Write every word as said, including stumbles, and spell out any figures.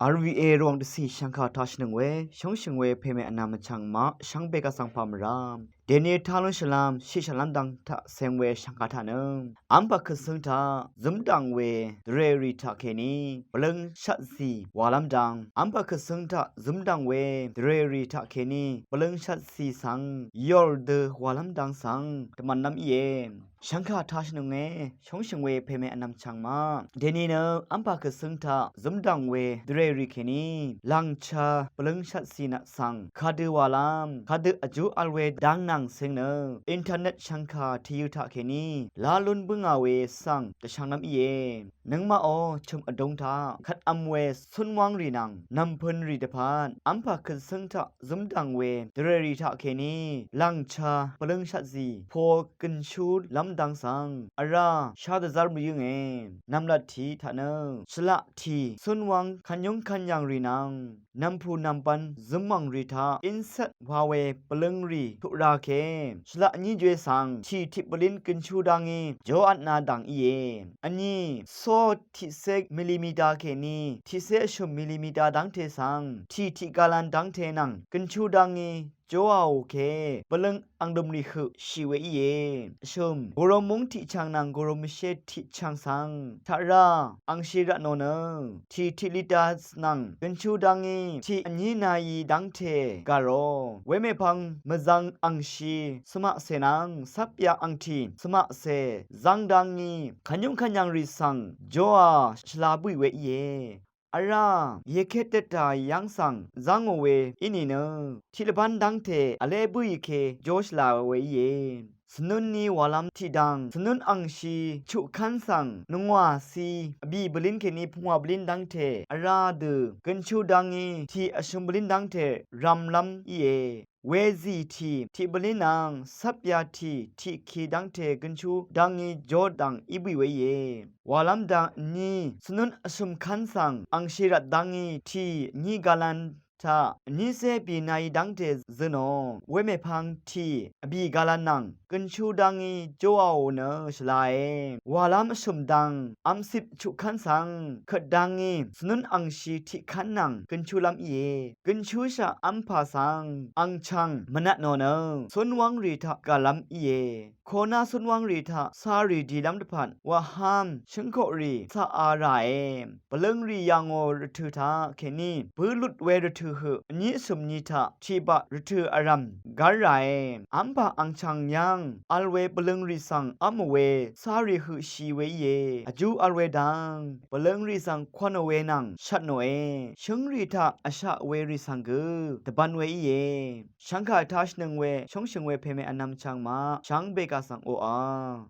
R V A Rvwàng dvcì shvngkà taq shvnøng we, shóngshø̀ng we pèmè vnvm vchv̀ng maq shvngbe kaq svng pà mvrá. Dèní taq lún shvlv́m, shì shvlv́m dvng taq ceng we shvngkà taq nø. V́mpà køtsǿng taq zǿmdv̀ng we dvrèrì taq kèní, bvlǿng shvtzì wàlv́m dvng. V́mpà køtsǿng taq zǿmdv̀ng we dvrèrì taq kèní, bvlǿng shvtzì svng, yòr dø wàlv́m dvng svng, dvmvnlv́m íe. Shvngkà taq shvnøng e, shóngshø̀ng we pèmè vnvm chv̀ng maq. Dèní nø, v́mpà køtsǿng taq zǿmdv̀ng we dvrèrì kèní, lv̀ngcha bvlǿng shvtzì nvt svng, kadø wàlv́m, kadø vjú vl we dvng nvng ceng nø, internet shvngkà tìyø taq kèní, lá lún bǿngà we svng, dvshvnglv́m íe. Nøngmaqò chø̀m vdung taq, kvt v̄m we cúnwv́ng rì nvng, nv̀mpø̄n rì dvpvt, v́mpà køtsǿng taq zǿmdv̀ng we dvrèrì taq kèní, lv̀ngcha bvlǿng shvtzì, po gønshúlv́m dvng svng, vrá shá dvzv́r mvyǿnge. Nv̀mlat tiq taq nø, shvlaq tì, cúnwv́ng kvnyúng kvnyv̀ng rì nvng, nv̀mpù nv̀mbv̄n zǿmv̀ng rì taq, íncvt wa we bvlǿng rì tuq ra ke, shvlaq vní jwe svng, tì tiq bvlín gønshú dá ngí, jówvtna dv̀ng íe. Vní, só tiqcé millimeter kèní, tiqcé vshø̀m millimeter dv́ngte svng, tì tiq galan dv́ngte nvng, gønshú dá ngí, jóàò ke, bvlǿng angdø̀m rì høq shì we íe. Vshø̀m, gùrūm múng tiqchv̀ng nvng gùrūm mvshé tiqchv̀ng svng, taq rá, angshi rvtnò nø, tì tiq litre nvng, gønshú dá ngí, tì vní nayi dv́ngte, gàrò. Wemèpvng, mvzvng angshi, svmaqcè nvng, cv́pyaq angtì, svmaqcè, zv́ng dá ngí, kvnyúng kvnyv̀ng rì svng, jóà, shvla bǿì we íe. Vrá, yeke tøtà yv́ng svng, zv́ngò we, í nìnø, tiq lvbán dv́ngte, vlé bǿì ke, jó shvla we íe. Cvnún ní wàlv́m tiqdvng, cvnún angshi, chuqkv́n svng, nungwà ci, vbì bvlín kèní pungwà bvlín dv́ngte, vrá dø, gønshú dá ngí, tì vshø̀m bvlín dv́ngte, rv̄mlv́m íe. Wezì tì, tiq bvlín nvng, cv́pyaq tì, tiq ki dv́ngte, gønshú dá ngí, jó dv̀ng í bǿì we íe. Wàlv́m dvng vní, cvnún vshø̀m kv́n svng, angshi rvt dá ngí, tì, vní galan, taq, vnícé bì nayi dv́ngte zø nò, wemèpvng tì, vbì galan nvng, gønshú dá ngí, jóàò nø, shvlae. Wàlv́m vshø̀m dvng, vmcip chuqkv́n svng, køt dá ngí, cvnún angshi tiqkv́n nvng, gønshúlv́m íe. Gønshúshaq v́mpà svng, angchv̀ng, mvnvtnò nø, cúnwv́ng rì taq gàlv́m íe. Koná cúnwv́ng rì taq, cárì dilv́m dvpvt, wahám, shǿngkoqrì, caq a ràe. Bvløng rì yà ngò rvtø̀ taq kèní, bǿlut we rvtø̀ høq, vní vshø̀m ni taq, tiqbaq rvtø̀ vrv̀m, gv́r ràe. V́mpà angchv̀ng yv́ng, vl we bvløng rì svng, v́mò we, cárì høq shì we íe. Vjú vl we dang, bvløng rì svng, kwanò we nvng, shvtnòe. Shǿngrì taq, vshaq we rì svng gø, dvbvn we íe. Shvngkà taq shvnøng we, shóngshø̀ng we pèmè vnvm chvng maq, shvngbe kaq svng oqà.